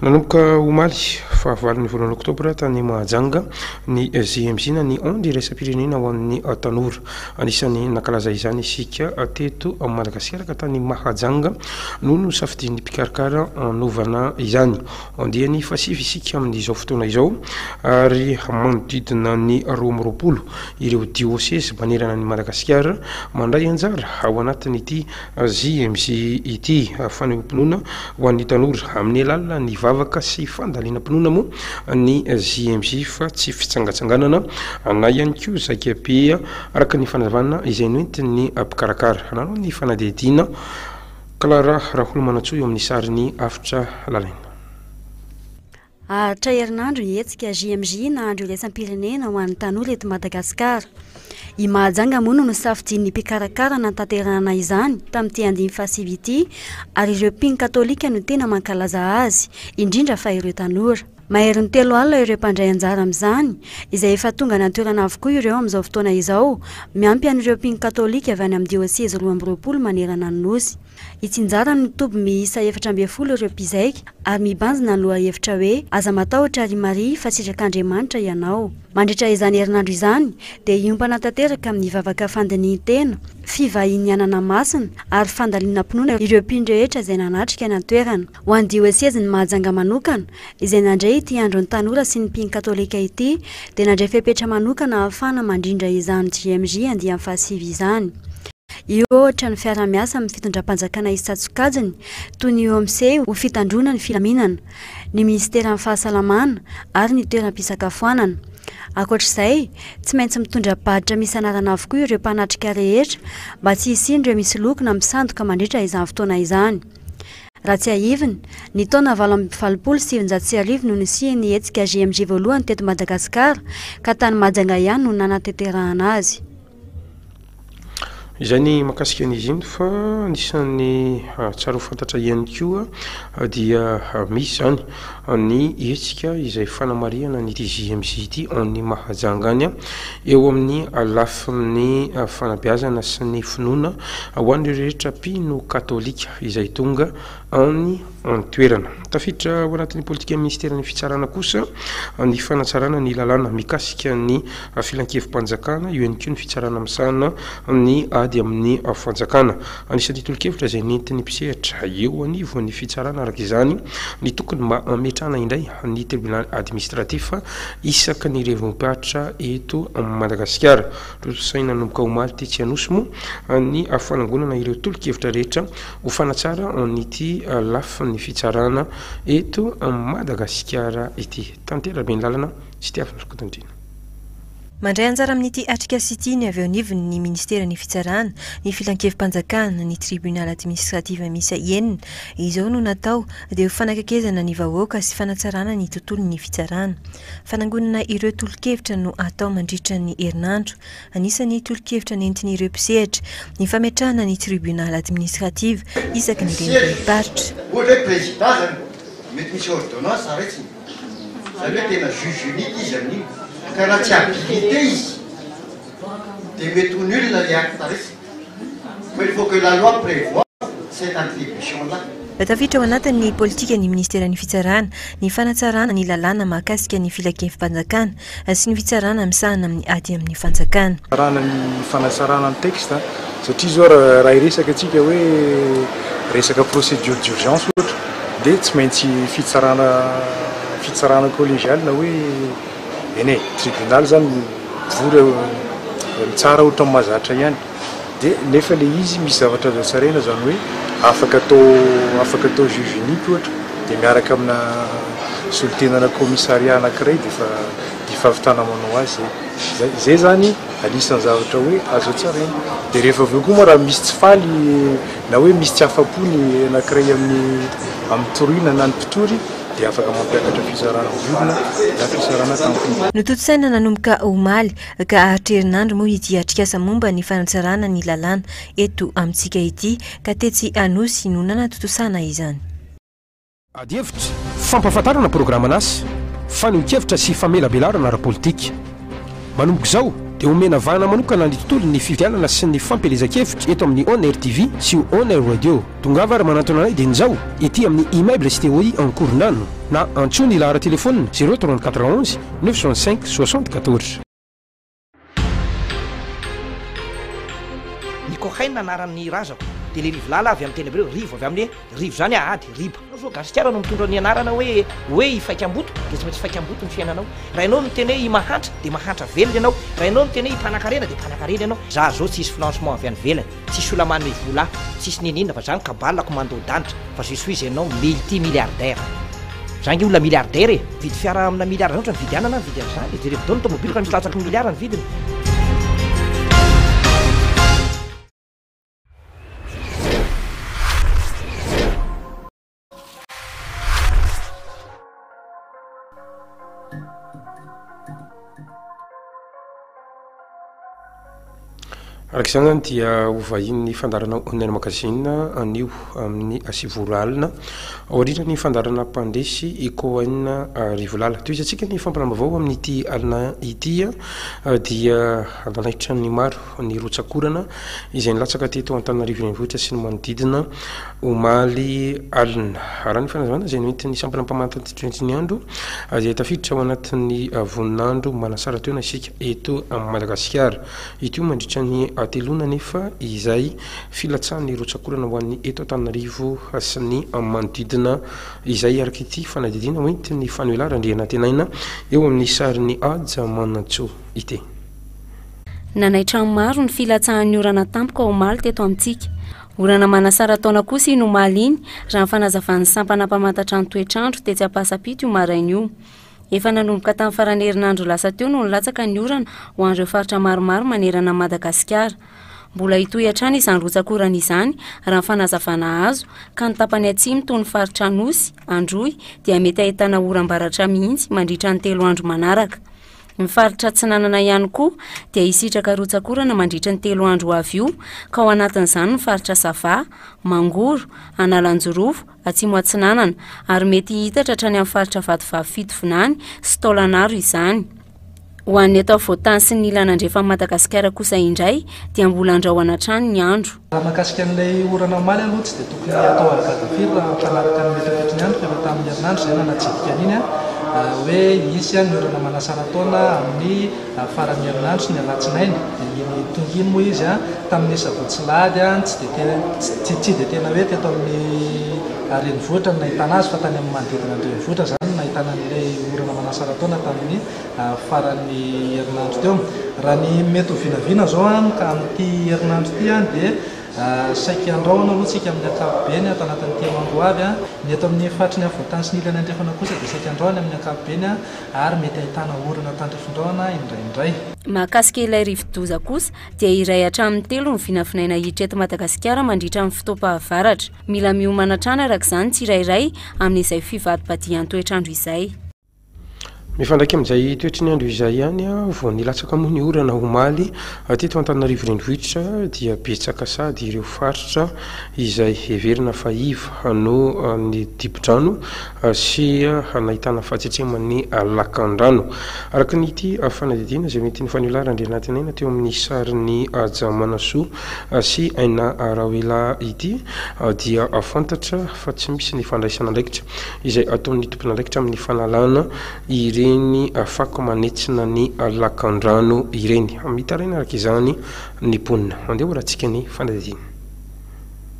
nanomboka omaly fahavalon'ny volana oktobra tany Mahajanga ny JMJ na ny Onde iraisam-pirenena ho an'ny tanora. Anisan'ny nankalaza izany isika teto Madagasikara ka tany Mahajanga no nosafidian'ny mpikarakara hanovana izany. Andiany fahasivy isika amin'izao fotoana izao ary manodidina ny 22 ireo diosezy manerana an'i Madagasikara mandray anjara ao anatin'ity JMJ ity. Fanehoam-pinoana ho an'ny tanora amin'ny alalan'ny vavaka sy fandalinam-pinoana moa ny JMJ fa tsy fitsangatsanganana na ihany koa zaikabe araka ny fanazavana izay noentin'ny mpikarakara. Nanao ny fanadihadiana Clara Raholomanantsoa eo amin'ny sarin'i Avotra Lalaina. Haharitra herinandro ny hetsika JMJ na Andro iraisam-pirenena ho an'ny tanora eto Madagasikara. I Mahajanga moa no nosafidian'ny mpikarakara hanatanterahana izany tamin'ity andiany fahasivy ity ary ireo mpino katolika no tena mankalaza azy, indrindra fa ireo tanora. Maherin'ny 30 ireo mpandray anjara amin'izany, izay efa tonga any an-toerana avokoa ireo amin'izao fotoana izao, miampy an'ireo mpino katolika avy any amin'ny diosezy 22 manerana ny Nosy. Itsinjara ny toby miisa 14 ireo mpizaika ary mibanjina ny lohahevitra hoe Aza matahotra ry Maria fa sitrak'Andriamanitra ianao. Mandritra izany herinandro izany dia hiompana tanteraka amin'ny vavaka fandinihin-tena, fivahinianana masina ary fandalinam-pinoana ireo mpino rehetra izay nanatrika any an-toerana. Ho an'ny diosezin'i Mahajanga manokana, izay nandray ity andron'ny tanora sy ny mpino katolika ity dia nandray fepetra manokana ahafahana mandrindra izany JMJ andiany fahasivy izany. Io ohatra ny fiaraha-miasa amin'ny fitondram-panjakana isan-tsokajiny toy ny OMC ho fitandroana ny filaminana, ny minisiteran'ny fahasalamana ary ny toeram-pisakafoanana. Ankoatra izay, tsy maintsy mitondra badge misy anarana avokoa ireo mpanatrika rehetra mba tsy hisian'ireo misoloky na misandoka mandritra izany fotoana izany. Raha tsiahivina, ny taona 1988 no nisian'ny hetsika JMJ voalohany teto Madagasikara ka tany Mahajanga ihany no nanatanterahana azy. Izay ny mahakasika an'izy iny fa anisan'ny tsara ho fantatra ihany koa dia misy izany. ny hetsika izay fanamarihana an'ity JMJ ity any Mahajanga any eo amin'ny lafiny fanabeazana sy ny finoana ho an'ireo rehetra mpino katolika izay tonga any an-toerana. Tafiditra ao anatin'ny politikan'ny minisiteran'ny fitsarana kosa ny fanatsarana ny lalàna mikasika ny filankevi-panjakana, eo ihany koa ny fitsarana misahana ny ady amin'ny fanjakana. Anisan'ny tolo-kevitra izay nentin'ny mpisehatra eo anivon'ny fitsarana araka izany ny tokony mba hametrahana indray ny tribonaly administratif isaky ny renivohim-paritra eto Madagasikara. Tontosaina nanomboka omaly tetsy Anosy moa ny fanangonana ireo tolo-kevitra rehetra ho fanatsara an'ity lafiny fitsarana eto Madagasikara ity. Tantera Rabenilàlana sy Tiavina Rakotondriana. Mandray anjara amin'ity atrikasa ity ny avy eo anivon'ny Ministeran'ny Fitsarana, ny Filankevi-panjakana, ny Tribunal Administrative miisa enina. Izao no natao dia ho fanakaikezana ny vahoaka sy fanatsarana ny tontolon'ny fitsarana. Fanangonana ireo tolo-kevitra no atao mandritra ny herinandro. Anisan'ny tolo-kevitra nentin'ireo mpisehatra ny fametrahana ny Tribunal Administrative isaky ny renivohi-paritra. Ohatra hoe président zany mety misy ordonnance raisiny, zany hoe tena juge unique izy amin'iny, ka raha tsy habilité izy dia mety ho nul le acte raisiny, fa il faut que la loi prévoit cette attribution là. Tafiditra ao anatin'ny politikan'ny minisiteran'ny Fitsarana ny fanatsarana ny lalàna mahakasika ny filankevi-panjakana sy ny fitsarana misahana amin'ny ady amin'ny fanjakana. Fanatsarana ny fanatsarana ny texte satria izao raha hiresaka antsika hoe resaka procédure d'urgence ohatra dia tsy maintsy fitsarana fitsarana collégiale na hoe eny e tribunal izany mivory mitsara ohatra ny mahazatra ihany. Dia nefa le izy misy zavatra azo hatsaraina zany hoe afaka atao afaka atao juge unique ohatra dia miaraka amina solontenana commissariat anakiray dia efa dia efa ahavitana manao azy zay. Zay zany anisan'ny zavatra hoe azo hatsaraina. Dia rehefa avy eo koa moa raha misy tsy faly na hoe misy tsy afa-po ny anakiray amin'ny amin'ny toriana na ny mpitory dia afaka mampiakatra fitsarana olona na fitsarana tampony. Notontosaina nanomboka omaly ka haharitra herinandro moa ity atrikasa momba ny fanatsarana ny lalàna eto amintsika ity ka tetsy Anosy no nanatontosana izany. Adihevitra, fampahafantarana programan'asa, fanehoan-kevitra sy famelabelarana ara-politika. Manomboka izao dia omena vahana manokana ny tontolon'ny fifidianana sy ny fampielezan-kevitra eto amin'ny On Air TV sy On Air Radio. Tongava ary manantona anay dieny izao ety amin'ny Immeuble STOI Ankorondrano na antsoy ny laharan-telefaonina 034 11 965 74. Ny Kohen anaran'ny razako dia le Rivolala avy amin'ny teny hebreo rivo avy amin'ny hoe rivo izany ady, riba. Ianao zao gasikara no mitondra ny anarana hoe hoe i Faikamboto dia tsy maintsy Faikamboto ny fiainanao. Raha ianao miteny hoe i Mahantra dia mahantra velona ianao. Raha ianao miteny hoe i Mpanakarena dia mpanakarena ianao. Za zao tsisy financement avy any ivelany. Tsisy olona manome vola ahy, tsisy niniana fa za ny kabalako mandoa-danitra fa je suis un homme multi milliardaire. Za ange olona milliardaire e! Mividy fiara amina milliard zany ohatran'ny mividy anana mividy an'izany e! Jerevo daholo ny tomobiliko raha misy latsaky ny milliard ny vidiny. Araka izany zany dia ho vahinin'ny fandaharana Online Magazine anio amin'ny sivy ora alina aorian'ny fandaharana Mpandresy i Cohen Rivolala. Tohizantsika ny fampahalalam-baovao amin'ity alina ity dia nanaitra ny maro ny rotsak'orana izay nilatsaka teto Antananarivo Renivohitra sy ny manodidina omaly alina. Raha ny fanazavana izay noentin'ny sampana mpamantatry ny andro dia tafiditra ao anatin'ny voninandro manasara-taona isika eto Madagasikara. Ity mandritra ny hateloana anefa izay filatsahan'ny rotsak'orana ho an'ny eto Antananarivo sy ny manodidina izay araka ity fanadihadiana hoentin'ny Fanoela Randrianantenaina eo amin'ny sarin'i Haja Manantsoa ity. Nanaitra ny maro ny filatsahan'ny orana tampoka omaly teto amintsika. Orana manasara-taona kosa iny omaly iny, raha ny fanazavan'ny sampana mpamantatra ny toetr'andro tetsy Ampasampito io maraina io. Efa nanomboka tamin'ny faran'ny herinandro lasa teo no nilatsaka ny orana ho an'ireo faritra maromaro manerana an'i Madagasikara. Mbola hitohy hatrany izany rotsak'orana izany, raha ny fanazavana azo, ka ny tapany atsimo toy ny faritra Anosy, Androy, dia mety ahitana oram-baratra mihitsy mandritra ny telo andro manaraka. Ny faritra Atsinanana ihany koa dia hisitraka rotsak'orana mandritra ny telo andro ho avy io ka ao anatin'izany ny faritra Sava, Mangoro, Analanjirofo, Atsimo Atsinanana ary mety hihitatra hatrany amin'ny faritra Vatovavy Fitovinany sy Taolagnaro izany. Ho an'ny eto afovoan-tany sy ny ilany andrefan'i Madagasikara kosa indray dia mbola andrahona hatrany ny andro. Raha mahakasika an'ilay orana omaly aloha tsy dia tokony hatao hagagaga firy raha hampifanaraka ny mety ho toetry ny andro fa efa tamin'ny herinandro izay no nanatsidika an'iny hoe hisy ny orana manasara-taona amin'ny faran'ny herinandro sy ny alatsinainy dia iny tonga iny moa izy tamin'ny sabotsy lahady tsy dia tena tsy dia tena hoe teto amin'ny renivohitra no nahitana azy fa tany amin'ny manodidina ny renivohitra izany no nahitana an'ilay orana manasara-taona tamin'ny faran'ny herinandro teo. Raha ny mety ho vinavina izao ka amin'ity herinandro ity dia saika andrahona aloha tsika amin'ny ankapobeny ato anatin'ny telo andro ho avy. Ny eto amin'ny faritry ny afovoan-tany sy ny ilany andrefana kosa dia saika andrahona amin'ny ankapobeny ary mety ahitana orana tandrifin-drahona indraindray. Mahakasika ilay rivodoza kosa dia iray hatramin'ny telo ny vinavinaina hiditra eto Madagasikara mandritra ny fotoam-pahavaratra. Mila miomana hatrany araka izany ny tsirairay amin'izay fivadibadihan-toetr'andro izay. Mifandraika amin'izay toetry ny andro izay ihany, vao nilatsaka moa ny orana omaly teto Antananarivo Renivohitra dia betsaka sady ireo faritra izay heverina fa iva no ny dibo-drano sy nahitana fahatsetseman'ny lakan-drano. Araka ny ity fanadihadiana izay nentin'i Faniolahy Randrianantenaina teo amin'ny sarin'i Haja Manasoa sy Aina Raoela ity dia fantatra fa tsy misy ny fandraisana andraikitra izay ataon'ny tompon'andraikitra amin'ny fanalana ireny fako manetsina ny lakandrano ireny. Mitaraina araka izany ny mponina. Andeha horatsika ny fanadihadiana.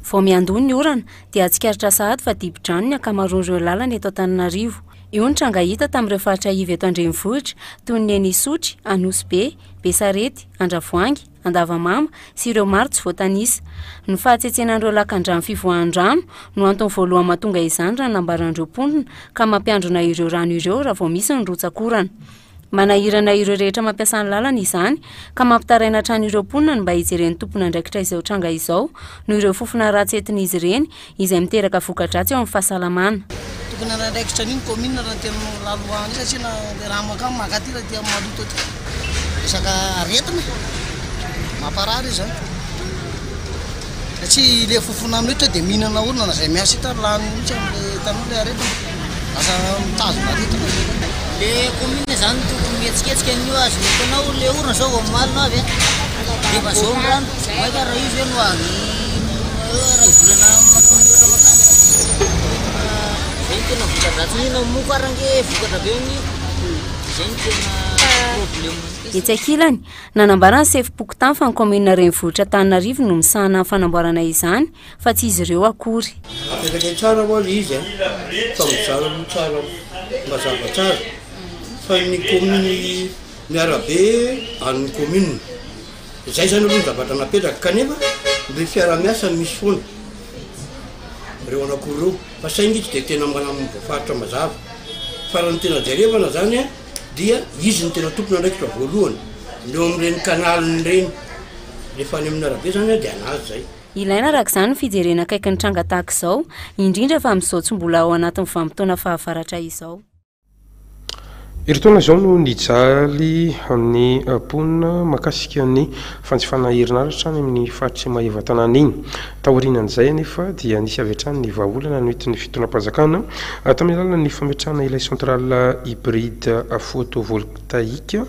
Vao miandoha ny orana dia tsikaritra sahady fa dibo-drano ny ankamaroan'ireo lalana eto Antananarivo. Io ny tranga hita tamin'ireo faritra iva eto an-drenivohitra toy ny eny Isotry, Anosibe, Besarety, Andravoahangy, Andavamamba sy ireo maro tsy voatanisa. Ny fahatsetsenan'ireo lakandrano fivoahan-drano no antony voalohany mahatonga izany raha ny nambaran'ireo mponina ka mampiandrona ireo rano ireo raha vao misy ny rotsak'orana. Manahirana ireo rehetra mampiasa ny lalana izany ka mampitaraina hatrany ireo mponina ny mba hijeren'ny tompon'andraikitra izao tranga izao noho ireo fofona ratsy entin'izy ireny izay miteraka voka-dratsy eo amin'ny fahasalamana. Tokony hanandraikitra an'io ny commune raha ny tena laloahana io satria na le rano mankany mankaty raha aty amin'ny maloto aty. Resaka aretina mamparary io zany satria le fofona amin'io tonga dia mihinana olona na zay miasa eto ary lany mihitsy am'le hitanao le aretina lasa mitazona aretina zay. Le commune zany tokony mihetsiketsika amin'io azy hitanao le orana zao vao omaly no avy a de efa zao ny rano maika raha izy hoe no avy ray volana mihoatra makany zay no tena voka-dratsiny io na moko ary ange vokatra be amin'io zay no tena problème. Etsy ankilany, nanambara ny sefom-pokontany fa ny kaominina renivohitra Antananarivo no misahana ny fanamboarana izany fa tsy izy ireo akory. Apetraka tsara moa le izy a, fa mizara aloha tsara mazava tsara fa ny commune ny arabe an'ny commune, zay zany aloha ny zavatra napetraka kanefa le fiarahamiasa misy foana reo anakoa reo fa saingy tsy de tena manam voafaritra mazava fa raha ny tena jerevana zany a dia izy no tena tompon'andraikitra voalohany ny eo amin'ireny canal ireny rehefa any amin'ny arabe zany a de anazy zay. Ilaina araka izany ny fijerena akaiky ny tranga tahaka izao, indrindra fa amin'izao tsy mbola ao anatin'ny vanim-potoana fahavaratra izao. Herintaona izao no nijaly ny mponina mahakasika ny fanjifana herinaratra any amin'ny faritr'i Maevatanàna iny. Taorianan'izay anefa dia nisy avy hatrany ny vahaolana noentin'ny fitondram-panjakana tamin'ny alalan'ny fametrahana ilay centrale hybride photovoltaïque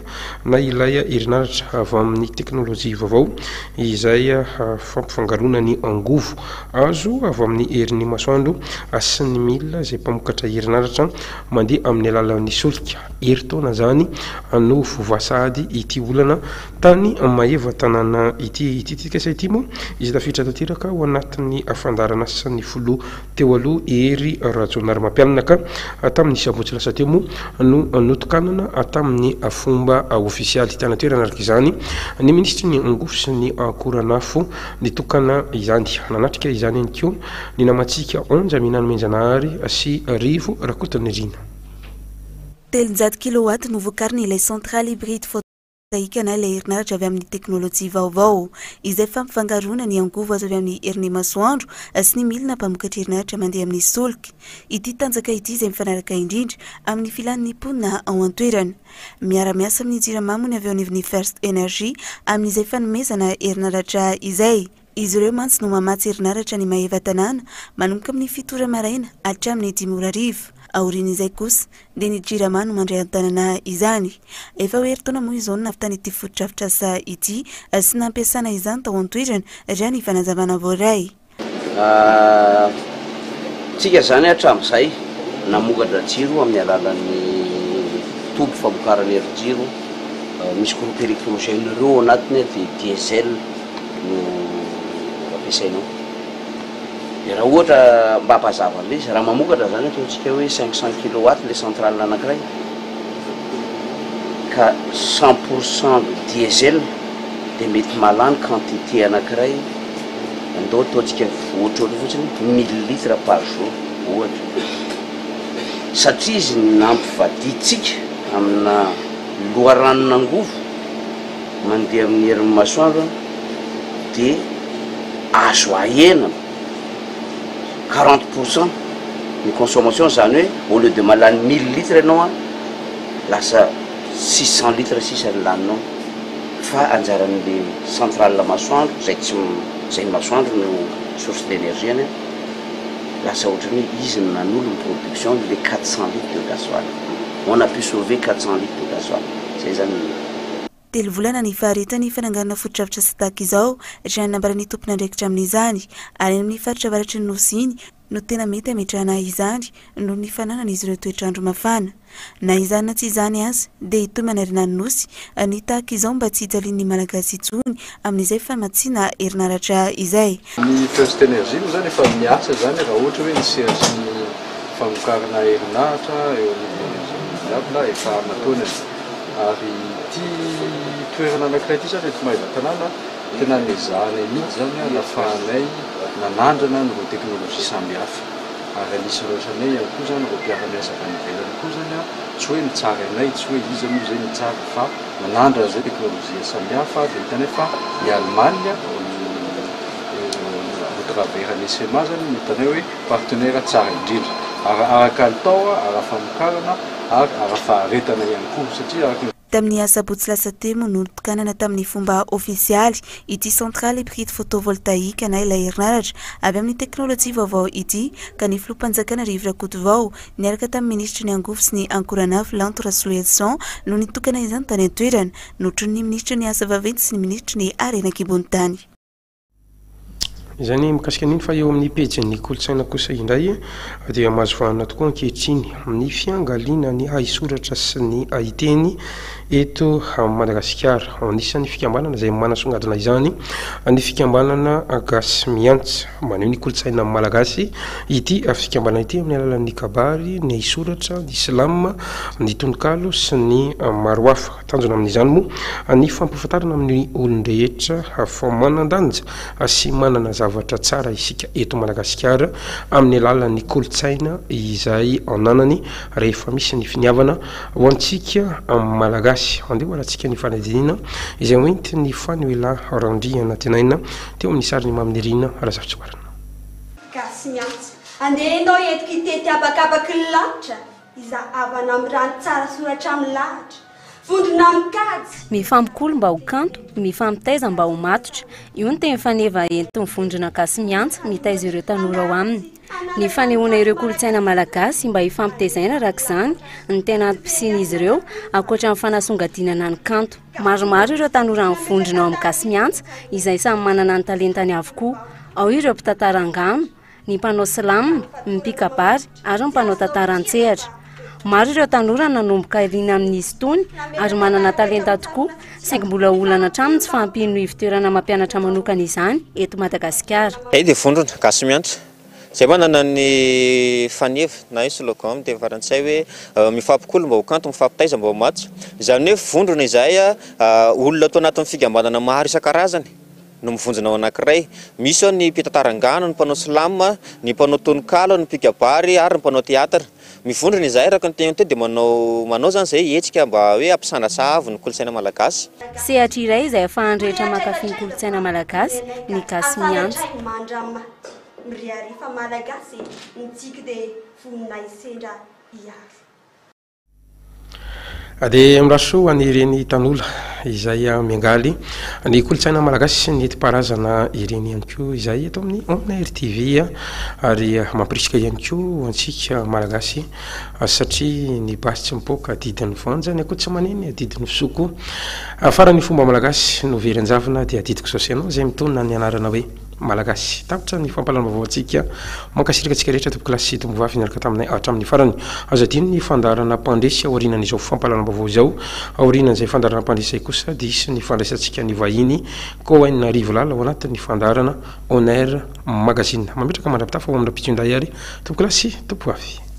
na ilay herinaratra avy amin'ny teknolojia vaovao izay fampifangaroana ny angovo azo avy amin'ny herin'ny masoandro sy ny milina izay mpamokatra herinaratra mandeha amin'ny alalan'ny solika. Herintaona izany no voavaha sahady ity olana tany Maevatanàna ity. Ity tetikasa ity moa izay tafiditra tanteraka ao anatin'ny fandaharanasan'ny filoha teo aloha Hery Rajaonarimampianina ka tamin'ny sabotsy lasa teo moa no notokanana tamin'ny fomba ofisialy. Tany an-toerana araka izany ny minisitry ny angovo sy ny akoranafo nitokana izany. Nanatrika izany ihany koa Ny namantsika Onja Minanomenjanahary sy Rivo Rakotonirina. 300 kilowatt no vokarin'ilay centrale hybride. Photovoltaïque na ilay herinaratra avy amin'ny teknolojia vaovao, izay fampifangaroana ny angovo azo avy amin'ny herin'ny masoandro sy ny milina mpamokatra herinaratra mandeha amin'ny solika. Ity tanjaka ity izay mifanaraka indrindra amin'ny filan'ny mponina ao an-toerana. Miara-miasa amin'ny Jirama moa ny avy eo anivon'ny First Energy amin'izay fanomezana herinaratra izay. Izy ireo mantsy no mamatsy herinaratra ny Maevatanàna manomboka amin'ny fito ora maraina hatramin'ny dimy ora hariva. Aorian'izay kosa dia ny Jirama no mandray an-tanana izany. Efa ho herintaona moa izao no nahavitan'ity fotodrafitrasa ity sy nampiasana izany tao an-toerana, raha ny fanazavana voaray. Tsika izany hatramin'izay namokatra jiro amin'ny alalan'ny toby famokarana herin-jiro misy groupe électrogène ireo ao anatiny dia diesel no ampiasaina ao. Dia raha ohatra mba hampazava an'ilay izy, raha mamokatra izany ataontsika hoe 500 kilowatt ilay centrale anankiray ka 100 pour cent diesel dia mety mahalany quantité anankiray Andao ataontsika ohatrohatra fotsiny mille litres par jour ohatra. Satria izy nampivadiantsika amina loharanon'angovo mandeha amin'ny herin'ny masoandro dia azo ahena 40% ny consommation, izany hoe au lieu de mahalany mille litres ianao an, lasa 600 litres sisa ny laninao. Fa anjaran'le centrale masoandro izay tsy izay ny masoandro no source d'énergie-ny an, lasa ohatran'ny hoe izy no nanolo ny production le 400 litres de gasoil. On a pu sauver 400 litres de gasoil. Zay zany ny. Telo volana ny faharetan'ny fananganana fotodrafitrasa tahaka izao, raha ny nambaran'ny tompon'andraikitra amin'izany. Ary any amin'ny faritra avaratry ny Nosy iny no tena mety hametrahana izany noho ny fananan'izy ireo toetr'andro mafana. Na izany na tsy izany aza dia hitohy manerana ny Nosy ny tahaka izao mba tsy hijalian'ny Malagasy intsony amin'izay famatsiana herinaratra izay. Ny First Energy moa izany efa miasa izany raha ohatra hoe ny sehatry ny famokarana herinaratra eo anivon'ny énergie renouvelable efa aman-taonany. Ary ity toerana anankiray ity izany eto Maevatanàna tena nezahanay mihitsy izany nafahanay nanandrana an'ireo teknolojia samihafa. Ary anisan'ny ohatranay ihany koa izany ireo mpiara-miasa avy any ivelany koa izany an, tsy hoe mitsara anay, tsy hoe iza moa izay mitsara fa nanandrana izay teknolojia samihafa dia hitanay fa ny Allemagne au travers an'ny SMA izany no hitanay hoe partenaire tsara indrindra ara-kalitao, ara-famokarana ary ara-faharetana ihany koa satria araka ny Tamin'ny asabotsy lasa teo moa no notokanana tamin'ny fomba ofisialy ity centrale hybride photovoltaïque na ilay herinaratra avy amin'ny teknolojia vaovao ity ka ny filoham-panjakana Rivo Rakotovao niaraka tamin'ny minisitry ny angovo sy ny ankoranafo Lanto Rasoloelison no nitokana izany tany an-toerana notronin'ny minisitry ny asa vaventy sy ny minisitry ny harena an-kibon'ny tany. Izay ny mikasika an'iny fa eo amin'ny pejin'ny kolontsaina kosa indray dia mahazo vahana tokoa ankehitriny ny fiangaliana ny haisoratra sy ny haiteny eto Madagasikara. Anisan'ny fikambanana izay manasongadina izany ny fikambanana Gasy Miantsa. Maneho ny kolontsaina malagasy ity fikambanana ity amin'ny alalan'ny kabary, ny haisoratra, ny slam, ny tononkalo sy ny maro hafa. Tanjona amin'izany moa ny fampahafantarana amin'ny olon-drehetra fa manan-danja sy manana zavatra tsara isika eto Madagasikara amin'ny alalan'ny kolontsaina izay ananany rehefa misy ny finiavana ho antsika Malagasy. Andeha ho alantsika ny fanadihadiana izay hoentin'i Fanoela Randrianantenaina teo amin'ny sarin'i Maminirina Razafitsihoarana. Gasy miantsa. Andeha ianao entiko hitety habakabaky ny lanitra. Izahavana amin'ny rano tsara soratra milahatra. Vondrona mikajy. Mifampikolo mba ho kanto, mifampitaiza mba ho matotra. Io ny teny faneva entin'ny vondrona Gasy Miantsa mitaiza ireo tanora ao aminy. Ny fanehoana ireo kolontsaina malagasy mba hifampitezaina araka izany ny tena antom-pisian'izy ireo ankoatra ny fanasongadinana ny kanto. Maromaro ireo tanora mivondrona ao amin'ny Gasy Miantsa izay samy manana ny talentany avokoa. Ao ireo mpitantara angano, ny mpanao slam, ny mpikabary ary ny mpanao tantara an-tsehatra. Maro ireo tanora nanomboka liana amin'izy itony ary manana talenta tokoa, saingy mbola olana hatrany ny tsy fahampian'ny ivon-toerana mampianatra manokana izany eto Madagasikara. Izay dia vondrona, Gasy Miantra, izay manana ny faneva na hoe slogan amin'ny teny frantsay hoe mifampikolo mba ho kanto, mifampitaiza mba ho matotra. Izany hoe vondrona izahay, olona ato anatin'ny fikambanana maro isan-karazany. no mivonjona ao anankiray. Misy ao ny mpitantara angano, ny mpanao slam, ny mpanao tononkalo, ny mpikabary ary ny mpanao teatra. Mivondrona izahay araka ny teniko teo dia manao manao izany izay hetsika mba hoe hampisandratra avo ny kolontsaina malagasy. Sehatra iray izay ahafahan'ny rehetra mankafy ny kolontsaina malagasy ny Gasy Miantsa. Mirehareha fa malagasy e, ny tsiky dia vonona hisendra hiaro. Dia mirary soa ho an'ireny tanola izay miangaly ny kolontsaina malagasy sy ny nentim-paharazana ireny ihany koa izay eto amin'ny Onr TV ary mampirisika ihany koa ho antsika malagasy satria ny basy tsy mipoaka adidin'ny vanja, ny akoho tsy maneno adidin'ny fisoa koa. Farany fomba malagasy no very an-javona dia adidiko izao sy ianao izay mitonona ny anarana hoe Malagasy. Tapitra ny fampahalalam-baovao antsika. Mankasitraka antsika rehetra tompokolahy sy tompovavy niaraka taminay hatramin'ny farany. Azo adino ny fandaharana mpandresy aorianan'izao fampahalalam-baovao izao. Aorianan'izay fandaharana mpandresy izay kosa dia hisy ny fandraisantsika ny vahiny Cohen Rivolala ao anatin'ny fandaharana On Air Magazine. Mametraka mandra-pitafa ho amin'ny rahampitso indray ary tompokolahy sy tompovavy.